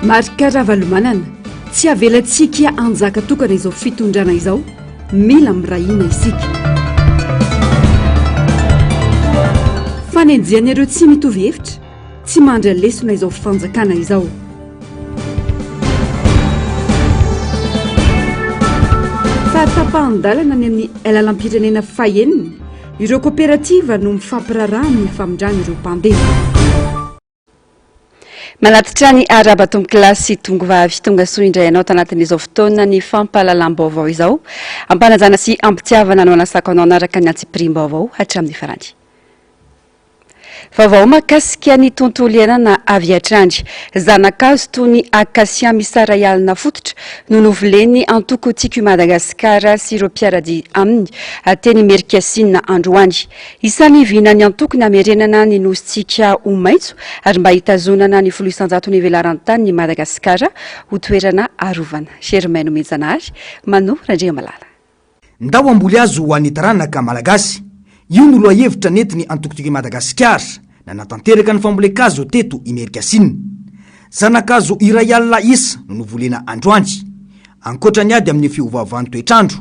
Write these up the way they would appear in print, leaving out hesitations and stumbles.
Marc Ravalomanana, Tsy avelantsika hanjaka tokana izao fitondrana izao, mila mirahina isika. Fanenjehana ireo tsy mitovy hevitra, tsy mandry lesona izao fanjakana izao. Fahatapahan-dalana any amin'ny lalam-pirenena fahenina, ireo koperativa no mifampiraharaha amin'ny famindrana ireo mpandeha. Manatitra ny arahaba tompokolahy sy tongovavy tonga soa indray anao tanatin'izao fotoana ny fampahalalam-baovao izao. Ampanajana sy ampitiavana no anasako anao hanaraka ny antsipiriam-baovao hatramin'ny farany. Vaovao mahakasika ny tontolo iainana avy hatrany. Zana-kazo toy ny acacia misaray alina fototra no novolen'ny antoko Tiako i Madagasikara sy ireo mpiara-dia aminy teny Imerinkiasinina androany. Isan'ny vinan'ny antoko ny hamerenana ny nosintsika ho maitso ary mba hitazonana ny 10% velaran-tanin'i Madagasikara ho toerana arovana. Germain Nomenjanahary, Mano Randriamalala. Ndao hamboly hazo ho an'ny taranaka Malagasy. Io no lohahevitra nentin'ny Antoko Tiako i Madagasikara nanatanteraka ny fambolen-kazo teto Imerinkasinina. Zana-kazo 1000 isa no novolena androany. Ankoatra ny ady amin'ny fiovaovan'ny toetr'andro,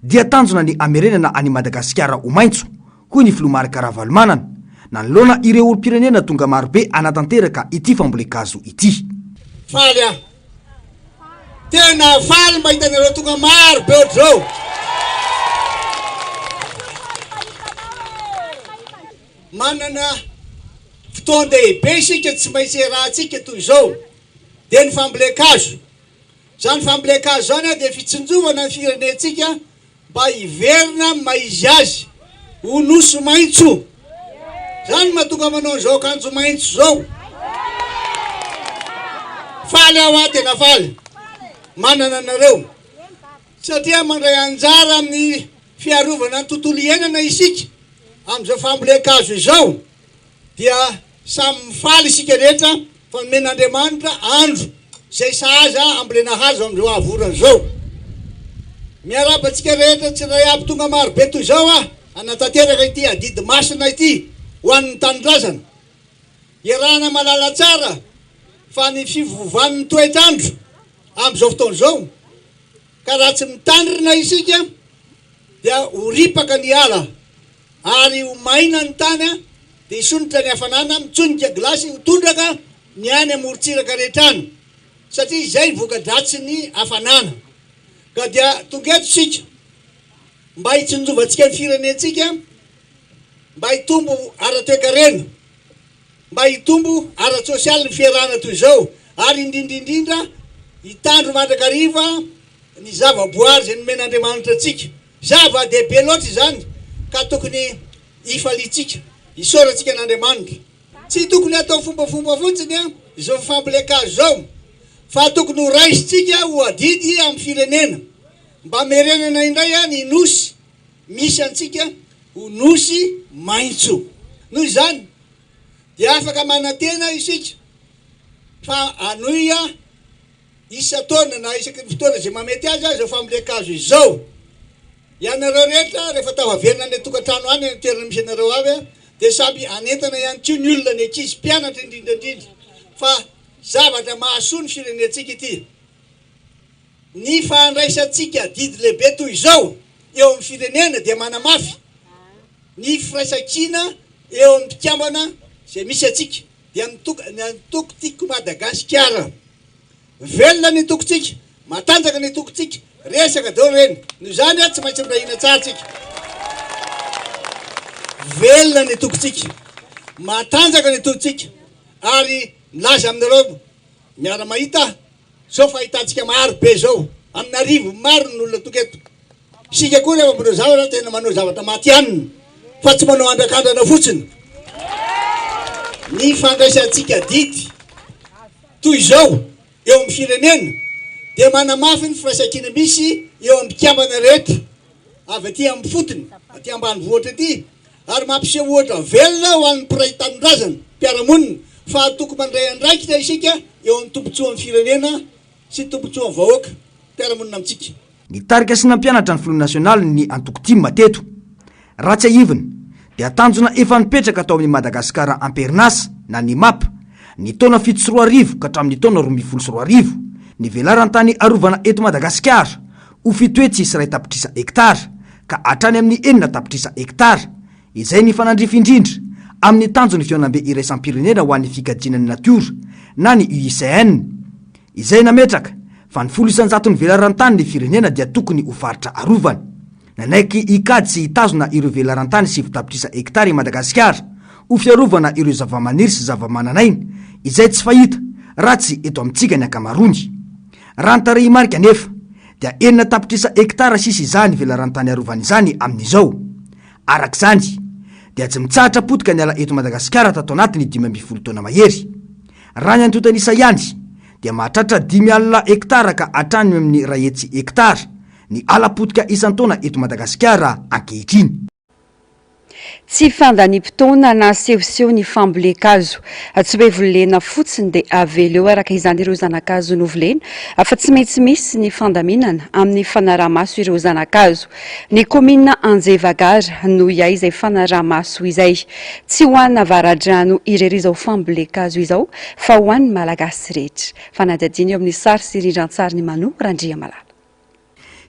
dia tanjona ny hamerenana an'i Madagasikara ho maitso, hoy ny filoha Marc Ravalomanana, nanoloana ireo olom-pirenena tonga marobe hanatanteraka ity fambolen-kazo ity. Faly aho. Tena faly mahita anareo tonga maro be ohatr'izao. Manana fotoan-dehibe isika tsy maintsy iarahantsika toy izao, dia ny fambolen-kazo. Izany fambolen-kazo izany dia fitsinjovana ny firenentsika mba hiverina amin'ny maha izy azy, ho nosy maitso. Izany no mahatonga manao an'izao akanjo maitso izao. Faly aho aho, tena faly manana anareo satria mandray anjara amin'ny fiarovana ny tontolo iainana isika amin'izao fambolen-kazo izao. Dia samy mifaly isika rehetra fa nomen'Andriamanitra andro izay sahaza hambolena hazo amin'izao havoorana izao. Miarahaba antsika rehetra tsirairay aby tonga maro be toy izao aho hanatanteraka ity adidy masina ity ho an'ny tanindrazana. Iarahana mahalala tsara fa ny fivovan'ny toetr'andro amin'izao fotoana izao ka raha tsy mitandrina isika dia ho ripaka ny ala. Ary ho maina ny tany, dia hisondrotra ny hafanana, mitsonika gilasy ho tondraka ny any amorontsiraka rehetra any, satria izay ny voka-dratsin'ny hafanana. Ka dia tonga eto isika mba hitsinjovantsika ny firenentsika, mba hitombo ara-toekarena, mba hitombo ara-tsosialy ny fiarahana toy izao, ary indrindra indrindra hitandro mandrakariva ny zava-boary izay nomen'Andriamanitra antsika. Zava-dehibe loatra izany ka tokony hifaliantsika, hisaorantsika an'Andriamanitra. Tsy tokony hatao fombafomba fotsiny izao fambolen-kazo izao fa tokony ho raisintsika ho adidy amin'ny firenena mba hamerenana indray ny Nosy misy antsika ho Nosy maitso. Noho izany dia afaka manantena isika fa hanohy Isan-taona na isaky ny fotoana izay mahamety azy izao fambolen-kazo izao. Ianareo rehetra rehefa tafaverina any an-tokantrano any, any an-toerana misy anareo avy dia samy hanentana ihany koa ny olona, ny ankizy, mpianatra indrindra indrindra fa zavatra mahasoa ny firenentsika ity. Ny fandraisantsika adidy lehibe toy izao eo amin'ny firenena dia manamafy ny firaisankina eo amin'ny mpikambana izay misy antsika dia ny antoko Tiako Madagasikara. Velona ny tokintsika, matanjaka ny tokintsika, resaka daholo ireny. Noho izany tsy maintsy miray hina tsara tsika. Velona ny tokintsika, matanjaka ny tokintsika ary milaza aminareo miara-mahita izao fahitantsika maro be izao, amin'arivony maro ny olona tonga eto. Isika koa rehefa manao zavatra tena manao zavatra matihanina fa tsy manao andrakandrana fotsiny. Ny fandraisantsika adidy toy izao eo amin'ny firenena dia manamafy ny firaisankina misy eo amin'ny mpikambana rehetra avy aty amin'ny fotony, aty ambanivohitra aty ary mampiseho ohatra velona ho an'ny mpiray tanindrazana, mpiara-monina fa tokony mandray andraikitra isika eo amin'ny tombontsoan'ny firenena sy ny tombontsoan'ny vahoaka mpiara-monina amintsika. Nitarika sy nampianatra ny filoha nasionalin'ny antoko tim teto. Raha tsiahivina, dia tanjona efa nipetraka tao amin'ny Madagasikara am-perinasa na ny map. Ny taona 2007 ka hatramin'ny taona 2012, ny velaran-tany arovana eto Madagasikara ho 107 tapitrisa hektara ka hatrany amin'ny 6 tapitrisa hektara, izay nifanandrify indrindra amin'ny tanjon'ny Fihaonambe iraisam-pirenena ho an'ny fikajiana ny natiora na ny UICN, izay nametraka fa ny 10 isan-jaton'ny velaran-tany ny firenena dia tokony ho faritra arovana. Nanaiky hikajy sy hitazona ireo velaran-tany 9 tapitrisa hektara i Madagasikara ho fiarovana ireo zavamaniry sy zavamananaina izay tsy fahita raha tsy eto amintsika ny ankamaroany. Raha ny tarehimarika anefa dia 6 tapitrisa hektara sisa izany velaran-tany arovana izany amin'izao. Araka izany dia tsy mitsahatra potika ny ala eto Madagasikara tato anatin'ny 15 taona mahery. Raha ny antontan'isa ihany dia mahatratra 50 hektara ka hatrany amin'ny 100 hektara ny ala potika isan-taona eto Madagasikara ankehitriny. Tsy fandaniam-potoana na sehoseho ny fambolen-kazo. Tsy hoe volena fotsiny dia avela eo araka izany ireo zana-kazo novolena fa tsy maintsy misy ny fandaminana amin'ny fanaraha-maso ireo zana-kazo. Ny kaominina Anjeva Gara no hiahy izay fanaraha-maso izay. Tsy ho an'Avaradrano irery izao fambolen-kazo izao fa ho an'ny Malagasy rehetra. Fanadihadiana eo amin'ny sary sy rindran-tsarin'i Mano Randriamalala.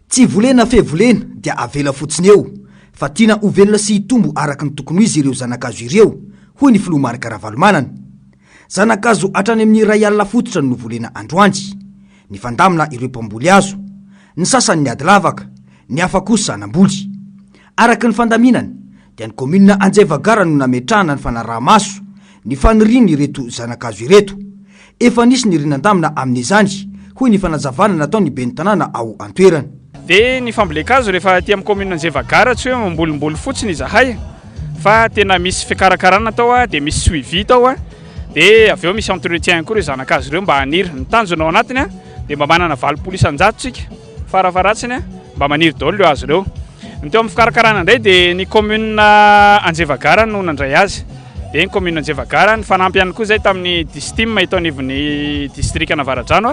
Tsy volena fe volena dia avela fotsiny eo, fa tiana ho velona sy hitombo araka ny tokony ho izy ireo zana-kazo ireo, hoy ny filoha Marc Ravalomanana. Zana-kazo hatrany amin'ny 1000 fototra no novolena androany. Nifandamina ireo mpamboly hazo. Ny sasany niady lavaka, ny hafa kosa namboly. Araka ny fandaminana dia ny kaominina Anjeva Gara no nametrahana ny fanaraha-maso ny fanirian'ireto zana-kazo ireto. Efa nisy ny rinandamina amin'izany, hoy ny fanazavana nataon'ny ben'ny tanàna ao an-toerana. Dia ny fambolen-kazo rehefa aty amin'ny kaominina Anjeva Gara tsy hoe mambolimboly fotsiny izahay fa tena misy fikarakarana atao dia misy suivi tao dia avy eo misy entretien ihany koa ireo zana-kazo ireo mba haniry. Ny tanjona ao anatiny dia mba manana 80% isika farafaharatsiny mba maniry daholo ireo hazo ireo. Ny teo amin'ny fikarakarana indray dia ny commune Anjeva Gara no nandray azy. Dia ny commune Anjeva Gara nifanampy ihany koa izay tamin'ny Distim eto anivon'ny distrikan'Avaradrano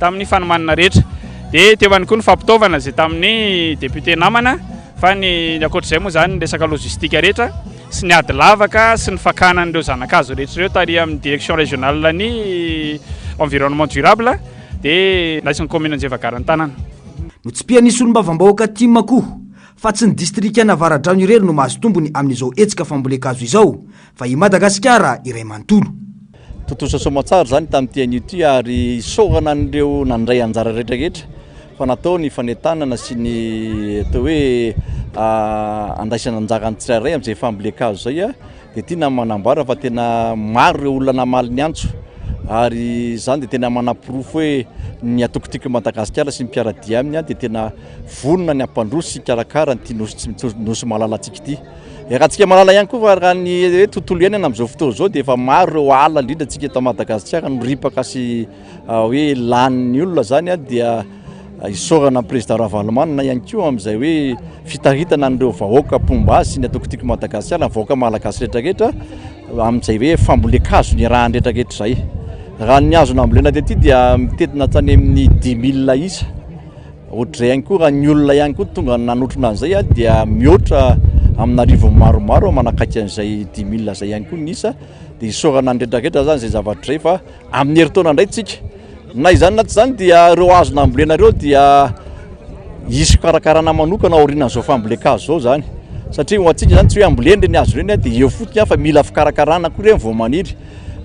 tamin'ny fanomanana rehetra. Dia teo ihany koa ny fampitaovana izay tamin'ny député namana fa ny ankoatr'izay moa izany ny resaka logistique rehetra sy ny ady lavaka sy ny fakana an'ireo zana-kazo rehetra ireo tary amin'ny direction régionale ny environnement durable dia naisin'ny commune Anjeva Gara ny tanana. Notsipihan'ny solombavambahoaka tim koa fa tsy ny distrikan'Avaradrano irery no mahazo tombony amin'izao hetsika fambolen-kazo izao fa i Madagasikara iray manontolo. Tontosa soamantsara izany tamin'ity anio ity ary isaorana an'ireo nandray anjara rehetra rehetra fa natao ny fanentanana sy ny atao hoe andraisana anjara ny tsirairay amin'izay fambolen-kazo izay. Dia tiana ny manambara fa tena maro ireo olona namaly ny antso ary izany dia tena manaporofo hoe ny antoko Tiako i Madagasikara sy ny mpiara-dia aminy dia tena vonona ny hampandroso sy hikarakara an'ity nosy nosy malalantsika ity. Iarahantsika mahalala ihany koa fa raha ny hoe tontolo iainana amin'izao fotoana izao dia efa maro ireo ala indrindra antsika eto Madagasikara no ripaka sy hoe lanin'ny olona izany dia Isaorana ny Président Ravalomanana ihany koa amin'izay hoe fitaritana an'ireo vahoaka mpomba azy sy ny antoko Tiako Madagasikara, ny vahoaka malagasy rehetrarehetra amin'izay hoe fambolen-kazo niarahany rehetrarehetra izay. Raha ny hazo nambolena tety dia mitentina hatrany amin'ny dix mille isa. Ohatr'izay ihany koa raha ny olona ihany koa tonga nanotrona an'izay dia mihoatra amin'arivony maromaro manakaiky an'izay dix mille izay ihany koa ny isa. Dia isaorana ny rehetrarehetra izany izay zavatra izay fa amin'ny herintaona indray tsika. Na izany na tsy izany dia ireo hazo nambolena ireo dia hisy fikarakarana manokana aorianan'izao fambolen-kazo izao izany. Satria ho antsika izany tsy hoe ambolena ireny hazo ireny dia eo fotsiny fa mila fikarakarana koa ireny vao maniry.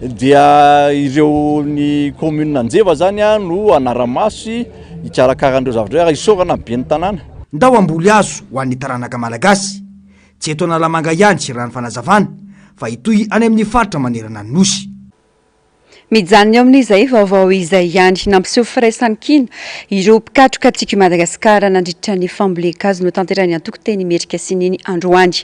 Dia ireo ny commune Anjeva izany no hanara-maso sy hikarakara an'ireo zavatra ireo ary isaorana ny ben'ny tanàna. Ndao hamboly hazo ho an'ny taranaka malagasy. Tsy eto Analamanga ihany raha ny fanazavana fa hitohy any amin'ny faritra manerana ny Nosy. Mijanona eo amin'izay vaovao izay ihany. Nampiseho firaisankina ireo mpikatroka Tiako i Madagasikara nandritra ny fambolen-kazo notanterahin'ny antoko teny Imerinkasininy androany.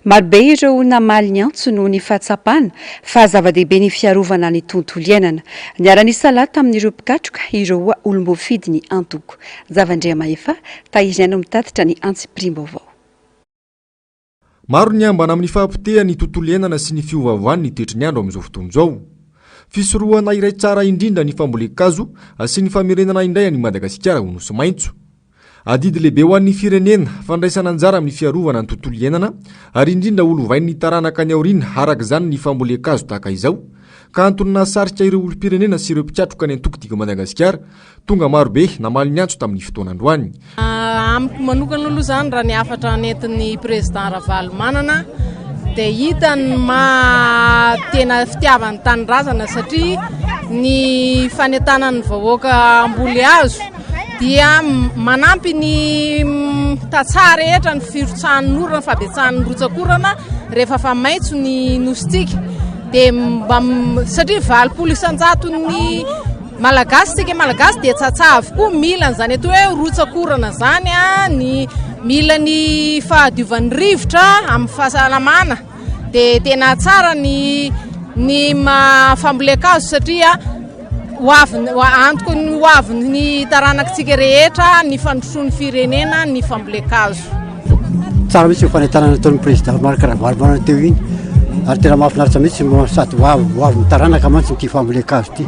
Marobe ireo namaly ny antso noho ny fahatsapana fa zava-dehibe ny fiarovana ny tontolo iainana. Niara-nisalahy tamin'ireo mpikatroka ireo olom-boafidy ny antoko. Javandriamahefa, Tahiry ihany no mitatitra ny antsipiriam-baovao. Maro ny ambana amin'ny fahapotehan'ny tontolo iainana sy ny fiovaovan'ny toetry ny andro amin'izao fotoana izao. Fisorohana iray tsara indrindra ny fambolen-kazo sy ny famerenana indray an'i Madagasikara ho nosy maitso. Adidy lehibe ho an'ny firenena, fandraisana anjara amin'ny fiarovana ny tontolo iainana ary indrindra ho lovain'ny taranaka any aoriana araka izany ny fambolen-kazo tahaka izao. ka antony nahasarika ireo olom-pirenena sy ireo mpikatroka ny antoko Tiako Madagasikara tonga marobe namaly ny antso tamin'ny fotoana androany. Amiko manokana aloha izany raha ny hafatra nentin'ny président Ravalomanana dia hita ny maha tena fitiavan'ny tanindrazana satria ny fanentanan'ny vahoaka hamboly hazo dia manampy ny tantsaha rehetra ny firotsahan'ny orana, ny fahabetsahan'ny rotsak'orana rehefa fa maitso ny nosintsika dia mba satria 80 isan-jaton'ny Malagasy tsika Malagasy dia tsatsaha avokoa mila an'izany atao hoe rotsak'orana zany a, ny mila ny fahadiovan'ny rivotra amin'ny fahasalamana dia tena tsara ny ny fambolen-kazo satria ho avy antoko ny ho avin'ny taranakitsika rehetra ny fandrosoan'ny firenena ny fambolen-kazo. Tsara mihitsy io fanentanana nataon'ny président Marc Ravalomanana teo iny ary tena mahafinaritra mihitsy sady ho avy ho avin'ny taranaka mantsy ity fambolen-kazo ity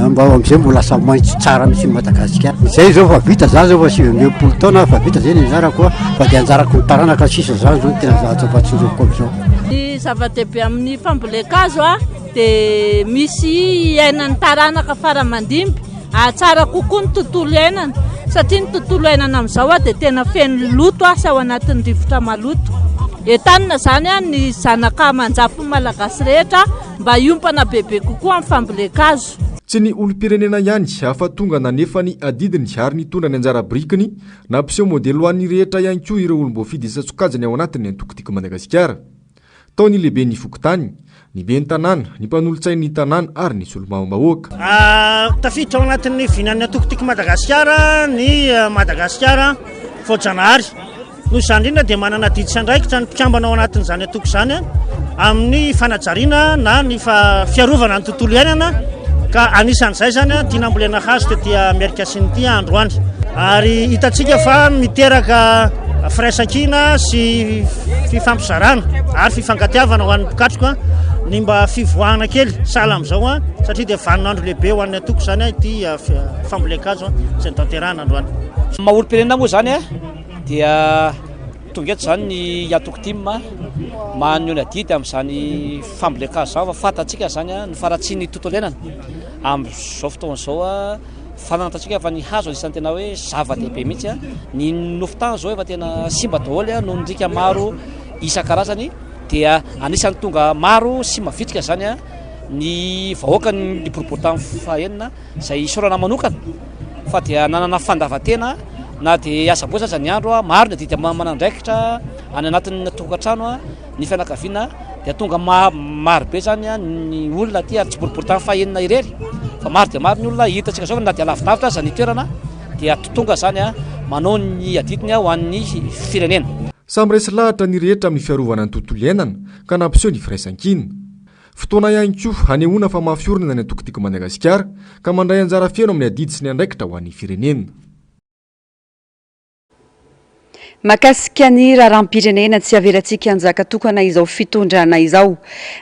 mba ho amin'izay mbola lasa maitso tsara mihitsy ny Madagasikara. Izay izao fa vita za zao fa 69 taona fa vita zay ny anjarako fa dia anjarako ny taranaka sisa zany zao no tena zavatra mba tsinjoviko amin'izao. Ny zava-dehibe amin'ny fambolen-kazo dia misy iainan'ny taranaka fara aman-dimby Hahatsara kokoa ny tontolo iainana satria ny tontolo iainana amin'izao dia tena feno loto sy ao anatin'ny rivotra maloto. Entanina izany ny zanaka aman-jafin'ny Malagasy rehetra mba hiompana bebe kokoa amin'ny fambolen-kazo. Tsy ny olom-pirenena ihany fa tonga nanefa ny adidiny ary nitondra ny anjara birikiny nampiseho modely ho an'ny rehetra ihany koa ireo olom-boafidy isan-tsokajiny ao anatin'ny antoko Tiako Madagasikara. Tao ny lehiben'ny fokontany, ny ben'ny tanàna, ny mpanolotsain'ny tanàna ary ny solombavambahoaka. Tafiditra ao anatin'ny vinan'ny antoko Tiako Madagasikara ny Madagasikara voajanahary. Noho izany indrindra dia manana adidy sy andraikitra ny mpikambana ao anatin'izany antoko izany amin'ny fanajariana na ny fiarovana ny tontolo iainana ka anisan'izay izany ity nambolena hazo tety Amerikasina ity androany. Ary hitantsika fa miteraka firaisankina sy fifampizarana ary fifankatiavana ho an'ny mpikatroka ny mba fivoahana kely sahala amin'izao satria dia vaninandro lehibe ho an'ny antoko izany ity fambolen-kazo izay notanterahana androany. Maha olom-pirenena moa izany dia tonga eto izany ny antoko tim maneho ny adidy amin'izany fambolen-kazo izany fa fantatsika izany ny faharatsian'ny tontolo iainana amin'izao fotoana izao. Fanantantsika fa ny hazo anisan'ny tena hoe zava-dehibe mihitsy. Ny nofon-tany izao efa tena simba daholo noho ny riaka maro isan-karazany dia anisan'ny tonga maro sy mavitrika izany ny vahoaka ny boriborintany fahenina izay isaorana manokana fa dia nanana fandavan-tena na dia asabotsy aza ny andro, maro ny adidy aman'andraikitra any anatin'ny tokantrano. ny fianakaviana dia tonga maro be zany ny olona aty ary tsy boribory tany fahenina irery fa maro dia maro ny olona hitantsika zao fa na dia lavidavitra aza ny toerana dia tonga zany manao ny adidiny ho an'ny firenena. Samy resy lahatra ny rehetra amin'ny fiarovana ny tontolo iainana ka nampiseho ny firaisankina. Fotoana ihany koa hanehoana fa mafy orina ny antoko Tiako Madagasikara ka mandray anjara feno amin'ny adidy sy ny andraikitra ho an'ny firenena. Mahakasika ny raharaham-pirenena, tsy avelantsika hanjaka tokana izao fitondrana izao.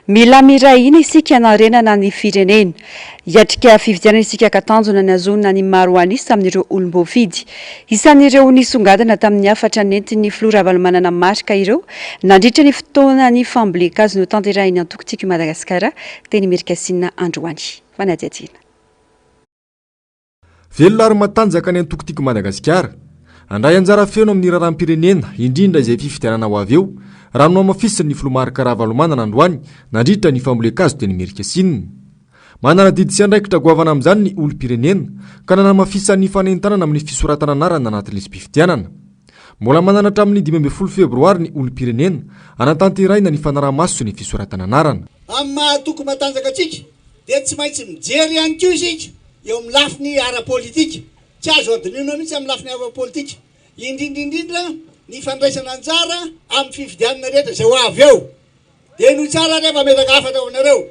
Mila miray hina isika hanarenana ny firenena. Hiatrika fifidianana isika ka tanjona ny hahazoana ny maro an'isa amin'ireo olom-boafidy. Isan'ireo nisongadina tamin'ny hafatra nentin'ny filoha Ravalomanana Marc ireo nandritra ny fotoanan'ny fambolen-kazo notanterahin'ny antoko Tiako i Madagasikara teny Imerinkasinina androany. Fanadihadiana. Velona ary matanjaka ny antoko Tiako Madagasikara. Handray anjara feno amin'ny raharaham-pirenena, indrindra izay fifidianana ho avy eo, raha nohamafisin'ny filoha Marc Ravalomanana androany nandritra ny fambolen-kazo teny Imerinkasinina. Manana adidy sy andraikitra goavana amin'izany ny olom-pirenena, ka nanamafisany ny fanentanana amin'ny fisoratana anarana anaty lisi-pifidianana. Mbola manana hatramin'ny 15 febroary ny olom-pirenena hanatanterahina ny fanaraha-maso sy ny fisoratana anarana. Amin'ny maha antoko matanjaka antsika dia tsy maintsy mijery ihany koa isika eo amin'ny lafiny ara-politika. Tsy azo adinoina mihitsy amin'ny lafiny ara-politika, indrindra indrindra ny fandraisana anjara amin'ny fifidianana rehetra izay ho avy eo. Dia henoy tsara ary aho fa hametraka hafatra ho anareo.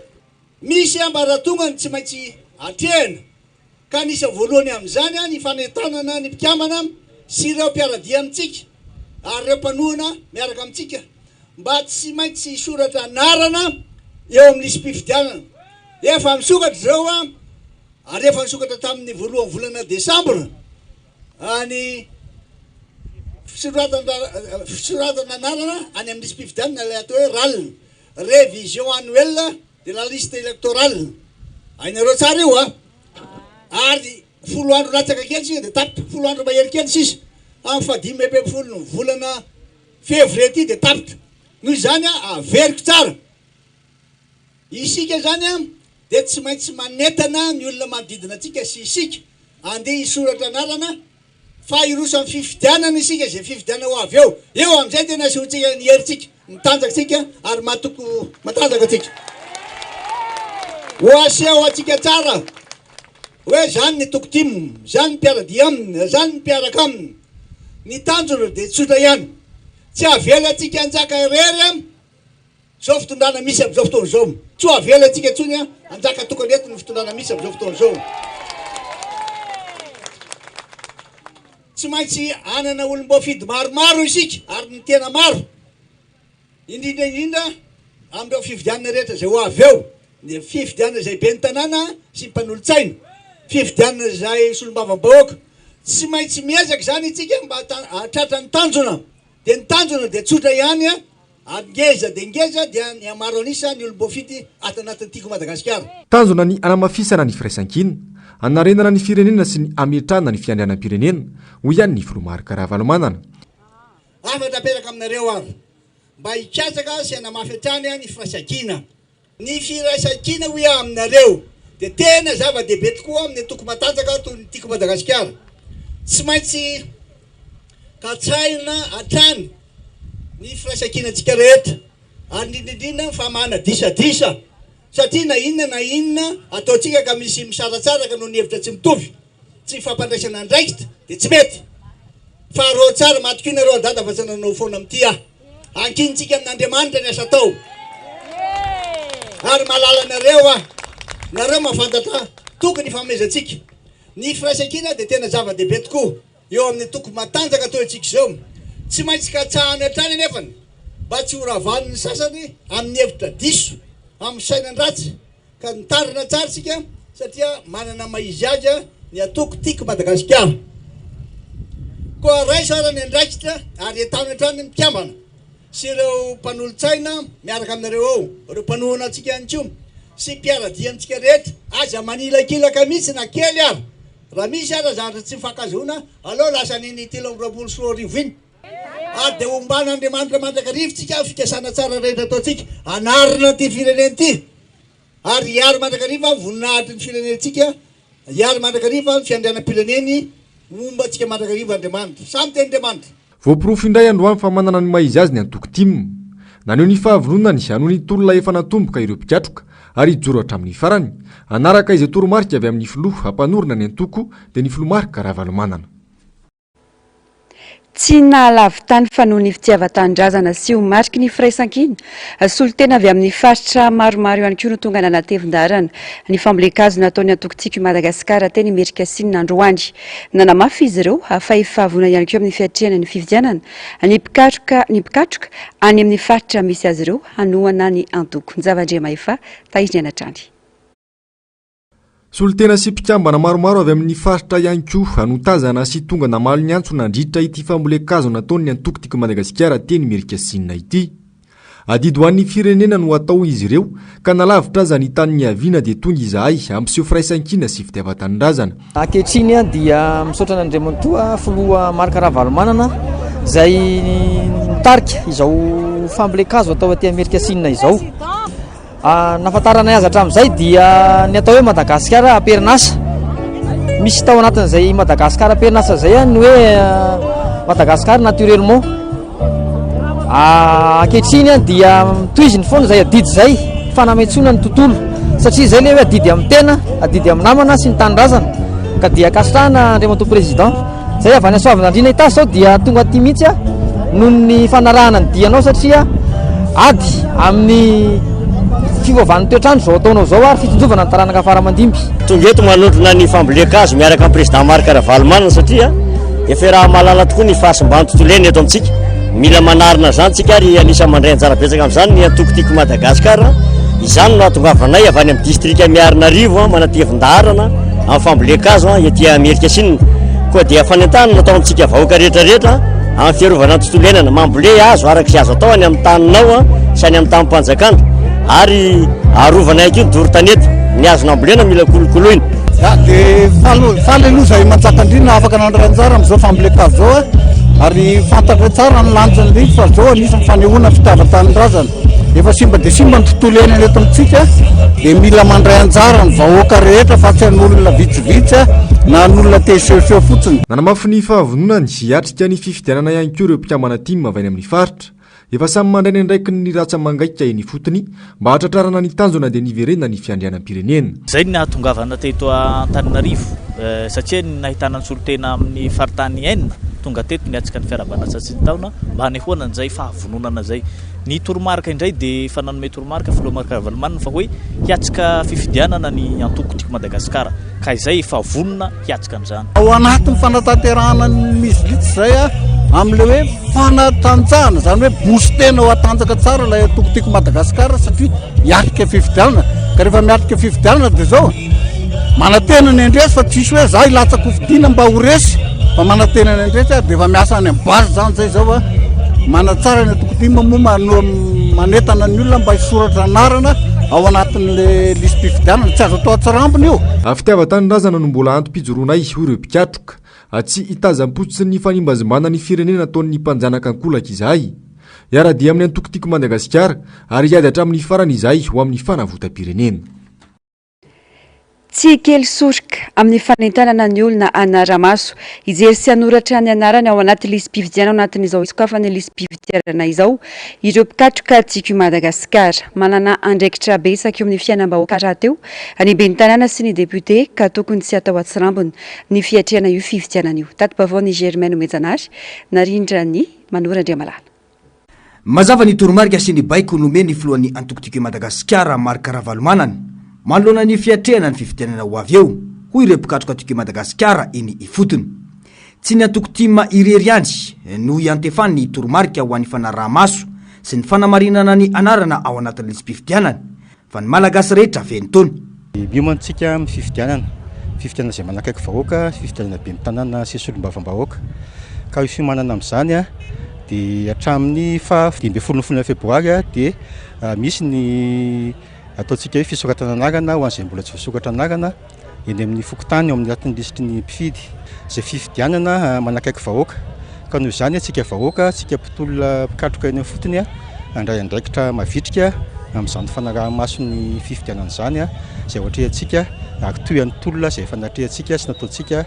Misy ambaratongany tsy maintsy atrehina ka anisan'ny voalohany amin'izany ny fanentanana ny mpikambana sy ireo mpiara-dia amintsika ary ireo mpanohana miaraka amintsika mba tsy maintsy hisoratra anarana eo amin'ny lisi-pifidianana. Efa misokatra izao ary efa nisokatra tamin'ny voalohan'ny volana desambra ny fisoratana anarana any amin'ny lisi-pifidianana ilay atao hoe ral, révision annuelle. de la liste électorale. Hainareo tsara io a! Ary folo andro latsaka kely sisa dia tapitra, folo andro mahery kely sisa, amin'ny fahadimy 15 ny volana février ity dia tapitra. Noho izany averiko tsara, isika izany dia tsy maintsy manentana ny olona manodidina antsika sy isika andeha hisoratra anarana fa hiroso amin'ny fifidianana isika, izay fifidianana ho avy eo. Eo amin'izay tena asehontsika ny herintsika, ny tanjakantsika ary mahatoky matanjaka antsika. Ho aseho antsika tsara hoe izany ny toko tim, izany ny mpiara-dia aminy, izany ny mpiaraka aminy. Ny tanjona dia tsotra ihany, tsy avelantsika hanjaka irery Izao fitondrana misy amin'izao fotoana izao, tsy ho avelantsika intsony hanjaka tokana eto ny fitondrana misy amin'izao fotoana izao. Tsy maintsy hanana olom-boafidy maromaro isika ary ny tena maro, indrindra indrindra amin'ireo fifidianana rehetra izay ho avy eo, ny fifidianana izay ben'ny tanàna sy ny mpanolotsaina, fifidianana izay solombavambahoaka. Tsy maintsy miezaka izany isika mba hahatratra ny tanjona. Dia ny tanjona dia tsotra ihany, ary ngeza dia ngeza dia ny hamaro an'isa ny olom-boafidy ato anatin'ny Tiako Madagasikara. Tanjona ny hanamafisana ny firaisankina, hanarenana ny firenena sy ny hametrahana ny fiandrianam-pirenena, hoy ihany ny filoha Marc Ravalomanana. Hafatra apetraka aminareo ary mba hikatsaka sy hanamafy hatrany ny firaisankina. Ny firaisankina hoy aho aminareo dia tena zava-dehibe tokoa amin'ny antoko matanjaka toy ny Tiako Madagasikara. Tsy maintsy katsahina hatrany ny firaisankinantsika rehetra ary indrindra indrindra ny famahana disadisa satria na inona na inona ataontsika ka misy misaratsaraka noho ny hevitra tsy mitovy, tsy fampandraisana andraikitra dia tsy mety. Faharoa tsara, matokia nareo ry dada fa tsy nanao foana amin'ity aho. Ankinintsika amin'Andriamanitra ny asa atao. Ary mahalala anareo aho. Nareo mahafantatra tokony hifanomezantsika. Ny firaisankina dia tena zava-dehibe tokoa eo amin'ny toko matanjaka toy antsika izao. Tsy maintsy katsahana hatrany anefany mba tsy ho ravan'ny sasany amin'ny hevitra diso, amin'ny sainan-dratsy. Ka nitarina tsara isika satria manana maha izy azy ny antoko Tiako Madagasikara. Koa raiso ara ny andraikitra ary entano hatrany ny mpikambana sy ireo mpanolotsaina miaraka aminareo ao, ireo mpanohana antsika ihany koa sy mpiara-dia amintsika rehetra. Aza manilakilaka mihitsy na kely ary. Raha misy ara zavatra tsy mifankahazoana, aleo lasa an'iny 2023 iny. Ary dia homban'Andriamanitra mandrakariva tsika amin'ny fikasana tsara rehetra ataontsika hanarina ity firenena ity ary hiaro mandrakariva ny voninahitry ny firenentsika, hiaro mandrakariva ny fiandrianam-pireneny, homba antsika mandrakariva Andriamanitra. Samy tenin'Andriamanitra. Voaporofo indray androany fa manana ny maha izy azy ny antoko tim. Naneho ny fahavononany hanohy ny tolona efa natomboka ireo mpikatroka ary hijoro hatramin'ny farany, hanaraka izay toromarika avy amin'ny filoha mpanorina ny antoko dia ny filoha Marc Ravalomanana. Tsy nahalavo-tany fa noho ny fitiavan-tanindrazana sy ho mariky ny firaisankina. Solontena avy amin'ny faritra maromaro ihany koa no tonga nanatevin-daharana ny fambolen-kazo nataon'ny antoko Tiako i Madagasikara teny Imerinkasinina androany. Nanamafy izy ireo fa efa vonona ihany koa amin'ny fiatrehana ny fifidianana ny mpikaroka ny mpikatroka any amin'ny faritra misy azy ireo hanohana ny antoko. Njavandriamahefa Tahiriniaina hatrany. Solontena sy mpikambana maromaro avy amin'ny faritra ihany koa no tazana sy tonga namaly ny antso nandritra ity fambolen-kazo nataon'ny antoko Tiako Madagasikara teny Imerinkasinina ity. Adidy ho an'ny firenena no atao hoy izy ireo ka na lavitra aza ny tany niaviana dia tonga izahay hampiseho firaisankina sy fitiavan-tanindrazana. Ankehitriny dia misaotra an'Andriamatoa Filoha Marc Ravalomanana izay nitarika izao fambolen-kazo atao aty Imerinkasinina izao. Nahafantaranay azy hatramin'izay dia ny atao hoe Madagasikara am-perinasa. Misy tao anatin'izay Madagasikara am-perinasa izay ny hoe Madagasikara naturellement. Ankehitriny dia tohiziny foana izay adidy izay fanamentsoana ny tontolo satria izay ilay hoe adidy amin'ny tena, adidy amin'ny namana sy ny tanindrazana ka dia ankasitrahana Andriamatoa Président. Zay avy any Soavinandriana Itasy zao dia tonga aty mihitsy aho noho ny fanarahana ny dianao satria ady amin'ny fiovaovan'ny toetr'andro izao ataonao izao ary fitsinjovana ny taranaka fara aman-dimby. Tonga eto manontrona ny fambolen-kazo miaraka amin'ny Président Marc Ravalomanana satria efa iaraha-mahalala tokoa ny fahasimban'ny tontolo iainana eto amintsika. Mila manarina izany tsika ary anisan'ny mandray anjara betsaka amin'izany ny antoko Tiako Madagascar. Izany no ahatongavanay avy any amin'ny distrika Miarinarivo manatevin-daharana amin'ny fambolen-kazo ety Imerinkasinina. Koa dia fanentanana no atao amintsika vahoaka rehetra rehetra amin'ny fiarovana ny tontolo iainana. Mambole hazo araka izay azo atao any amin'ny taninao sy any amin'ny tanim-panjakana. Ary arovana ihany koa ny doro tanety, ny hazo nambolena mila kolokoloina. Ya, dia faly faly aloha izahay Manjakandriana afaka nandray anjara amin'izao fambolen-kazo izao a, ary fantatray tsara ny lanjan'ilay izy fa izao anisan'ny fanehoana fitiavan-tanindrazana. Efa simba dia simba ny tontolo iainana eto amintsika dia mila mandray anjara ny vahoaka rehetra fa tsy an'olona vitsivitsy na an'olona te hisehoseho fotsiny. Nanamafy ny fahavononany hiatrika ny fifidianana ihany koa ireo mpikambana tim avy any amin'ny faritra. Efa samy mandray ny andraikiny ny ratsa-mangaika eny ifotony mba hahatratrarana ny tanjona dia niverenana ny fiandrianam-pirenena. Izay no nahatongavana teto Antananarivo satria ny nahitana ny solontena amin'ny faritany enina tonga teto niatrika ny fiarahabana antsasiny taona mba hanehoana an'izay fahavononana izay. Ny toromarika indray dia efa nanome toromarika filoha Marc Ravalomanana fa hoe hiatrika fifidianana ny antoko Tiako Madagasikara ka izay efa vonona hiatrika an'izany. Ao anatin'ny fanatanterahana ny Mizilitsa izay amin'ilay hoe fanatanjahana, izany hoe booster-na ho hatanjaka tsara ilay antoko Tiako Madagasikara satria hiatrika fifidianana. Ka rehefa miatrika fifidianana dia izao, manantena ny handresy fa tsisy hoe za hilatsaka ho fidiana mba ho resy fa manantena ny handresy ary dia efa miasa any amin'ny base izany izay izao a. Manatsara ny antoko tim moa manentana ny olona mba hisoratra anarana ao anatin'ilay lisi-pifidianana. Tsy azo atao an-tsirambina io. Fitiavan-tanindrazana no mbola antom-pijoroanay, hoy ireo mpikatroka. Tsy hitazam-potsiny ny fanimbazimbana ny firenena ataon'ny mpanjanaka ankolaka izahay. Hiara-dia amin'ny antoko Tiako Madagasikara ary hiady hatramin'ny farany izahay ho amin'ny fanavotam-pirenena. Tsy kely soroka amin'ny fanentanana ny olona hanara-maso, hijery sy hanoratra ny anarany ao anaty lisi-pifidianana ao anatin'izao hisokafan'ny lisi-pifidianana izao ireo mpikatroka Tiako i Madagasikara. Manana andraikitra betsaka eo amin'ny fiainam-bahoaka rahateo ny ben'ny tanàna sy ny depiote ka tokony tsy hatao atsirambina ny fiatrehana io fifidianana io. Tati-baovaon'i Germaine Omejanary, narindran'i Manoro Andriamalala. Mazava ny toromarika sy ny baiko nomen'ny filohan'ny antoko Tiako i Madagasikara, Marc Ravalomanana, manoloana ny fiatrehana ny fifidianana ho avy eo, hoy ireo mpikatroka Tiako i Madagasikara eny ifotony. Tsy ny antoko tim irery ihany no iantefan'ny toromarika ho an'ny fanaraha-maso sy ny fanamarinana ny anarana ao anatin'ny lisi-pifidianana, fa ny Malagasy rehetra feno taona. Miomana isika amin'ny fifidianana, fifidianana izay manakaiky vahoaka, fifidianana ben'ny tanàna sy solombavambahoaka. Ka io fiomanana amin'izany dia hatramin'ny faha 15 ny volana febroary dia misy ny ataontsika hoe fisoratana anarana ho an'izay mbola tsy voasoratra anarana. eny amin'ny fokontany ao amin'ny anatin'ny lisitry ny mpifidy. Izay fifidianana manakaiky vahoaka. Ka noho izany antsika vahoaka, antsika mpitolona mpikatroka eny ifotony handray andraikitra mavitrika amin'izany fanaraha-maso ny fifidianana izany izay ho atrehantsika ary toy an'ny tolona izay efa natrehantsika sy nataontsika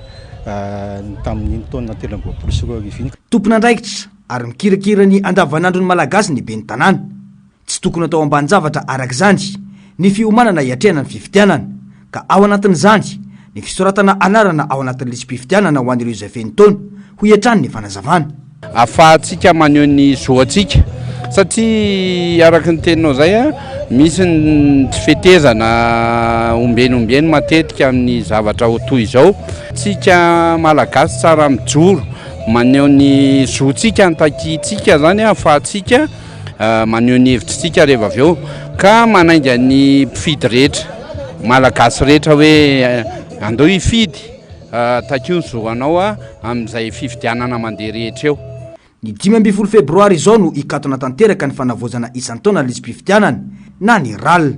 tamin'iny taona 2023 iny. Tompon'andraikitra ary mikirakira ny andavanandron'ny Malagasy ny ben'ny tanàna. Tsy tokony atao ambanin-javatra araka izany ny fiomanana hiatrehana ny fifidianana, ka ao anatin'izany ny fisoratana anarana ao anatin'ny lisi-pifidianana ho an'ireo izay feno taona, hoy hatrany ny fanazavana. Afahantsika maneho ny zo antsika satria araka ny teninao izay misy ny tsy fetezana ombieny ombieny matetika amin'ny zavatra ho toy izao. Tsika Malagasy tsara mijoro maneho ny zontsika ny takintsika izany ahafahantsika maneho ny hevitritsika rehefa avy eo ka manainga ny mpifidy rehetra malagasy rehetra hoe andao hifidy takio ny zo anao amin'izay fifidianana mandeha rehetra eo. Ny 15 febroary izao no hikatona tanteraka ny fanavaozana isan-taona ny lisi-pifidianana na ny ral.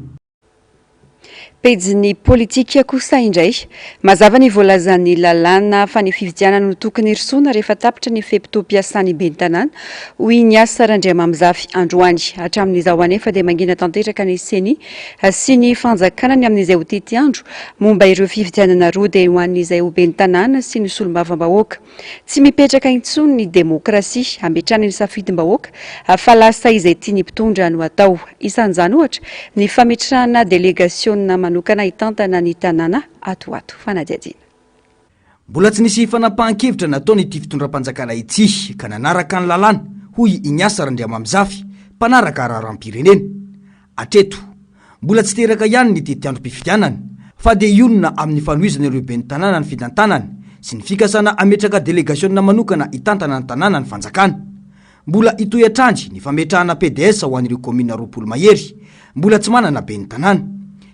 Pejin'ny politika kosa indray. Mazava ny voalazan'ny lalàna fa ny fifidianana no tokony hirosoana rehefa tapitra ny fe-potoam-piasan'ny ben'ny tanàna, hoy i Niasa Randriamamizafy androany. Hatramin'izao anefa dia mangina tanteraka ny Ceni sy ny fanjakana ny amin'izay ho tetiandro momba ireo fifidianana roa dia ho an'izay ho ben'ny tanàna sy ny solombavambahoaka. Tsy mipetraka intsony ny demokrasia, ametrahana ny safidim-bahoaka fa lasa izay tian'ny mpitondra no atao. Isan'izany ohatra ny fametrahana delegasiona manokana hitantana ny tanàna ato ho ato. Fanadihadiana. Mbola tsy nisy fanapahan-kevitra nataon'ity fitondram-panjakana ity ka nanaraka ny lalàna, hoy i Ignace Randriamamizafy, mpanaraka raharaham-pirenena. Hatreto, mbola tsy teraka ihany ny tetiandrom-pifidianana, fa dia hionona amin'ny fanohizana ireo ben'ny tanàna ny fitantanany sy ny fikasana hametraka delegasiona manokana hitantana ny tanàna ny fanjakana. Mbola hitohy hatrany ny fametrahana PDS ho an'ireo kaominina 20 mahery mbola tsy manana ben'ny tanàna.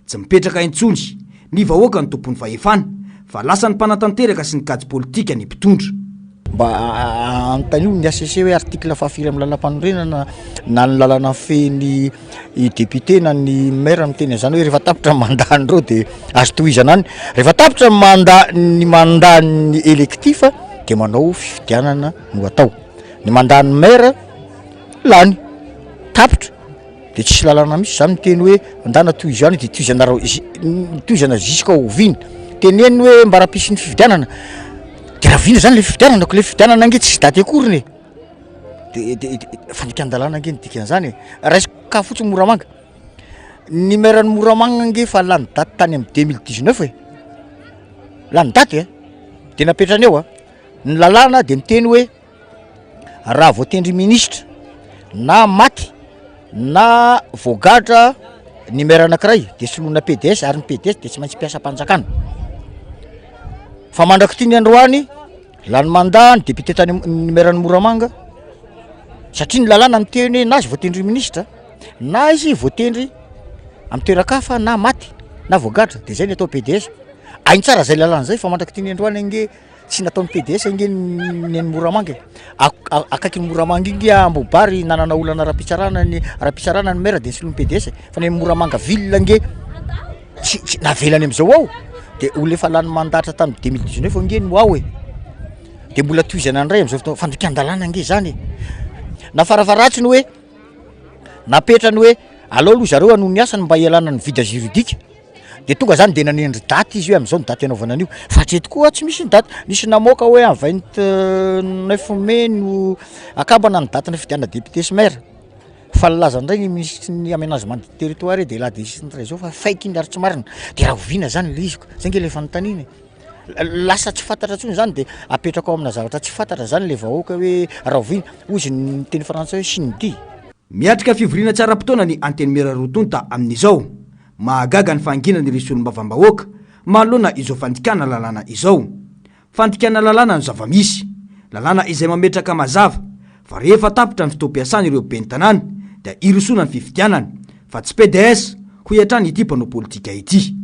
Tsy mipetraka intsony ny vahoaka no tompon'ny fahefana, fa lasa ny mpanatanteraka sy ny kajy politika ny mpitondra. Mba anontanio ny HCC hoe article fahafiry amin'ny lalampanorenana na ny lalana mifehy ny député na ny maire miteny an'izany hoe rehefa tapitra ny mandat an'ireo de azo tohizana any. Rehefa tapitra ny mandat ny mandat ny électif de manao fifidianana no atao. Ny mandat ny maire lany, tapitra. De tsisy lalana mihitsy zany miteny hoe ndana tohizo ihany de tohizana tohizana jusqu'à oviana? Teneno hoe mba raha pisy ny fifidianana de rahoviana zany le fifidianana ko le fifidianana ange tsisy daty akoriny e, de de fandikan-dalàna ange ny dikan'izany e, raisiko cas fotsiny Moramanga, ny maire an'i Moramanga ange efa lany daty tany amin'ny 2019 e, lany daty e, de napetrany eo a, ny lalàna de miteny hoe. raha voatendry minisitra na maty na voagadra ny maire anankiray de soloina PDS ary ny PDS de tsy maintsy mpiasam-panjakana fa mandrak'ity ny androany lany mandat ny député tany ny maire an'i Moramanga satria ny lalàna miteny hoe na izy voatendry minisitra na izy voatendry amin'ny toeran-kafa na maty na voagadra de zay ny atao PDS hainy tsara zay lalàna zay fa mandrak'ity ny androany ange Tsy nataon'ny PDS ange ny an'i Moramanga e. Akaikin'i Moramanga iny nge Ambohibary nanana olana ara-pitsarana ny ara-pitsarana ny maire de nisoloin'ny PDS e. Fa ny an'i Moramanga ville ange tsy tsy navelany am'zao ao, de olona efa lany mandatra tamin'ny 2019 ange no ao e. De mbola tohizana indray am'zao fotoana, fandikan-dalàna ange zany e. Na farafaharatsiny hoe napetrany hoe aleo aloha zareo hanohy ny asany mba hialana ny vide juridique. De tonga zany de nanendry daty izy hoe am'zao ny daty anaovana an'io, fa hatreto koa tsy misy ny daty, nisy namoaka hoe en 29 mai no akambana ny datin'ny fifidianana député sy maire, fa nilaza indray ny minisitry ny aménagement du territoire hoe de la décision trésor fa fake iny ary tsy marina, de rahoviana zany le izy ko, zay nge le fanontaniana e, lasa tsy fantatra intsony zany de apetraka ao amina zavatra tsy fantatra zany le vahoaka hoe rahoviana, hozy ny teny frantsay hoe sine die. Miatrika fivoriana tsy ara-potoana ny Antenimiera roa tonta amin'izao. Mahagaga ny fahanginan'ireo solombavambahoaka manoloana izao fandikana lalàna izao. Fandikana lalàna no zava-misy. Lalàna izay mametraka mazava fa rehefa tapitra ny fotoam-piasan'ireo ben'ny tanàna dia hirosoana ny fifidianana fa tsy pds, hoy hatrany ity mpanao politika ity.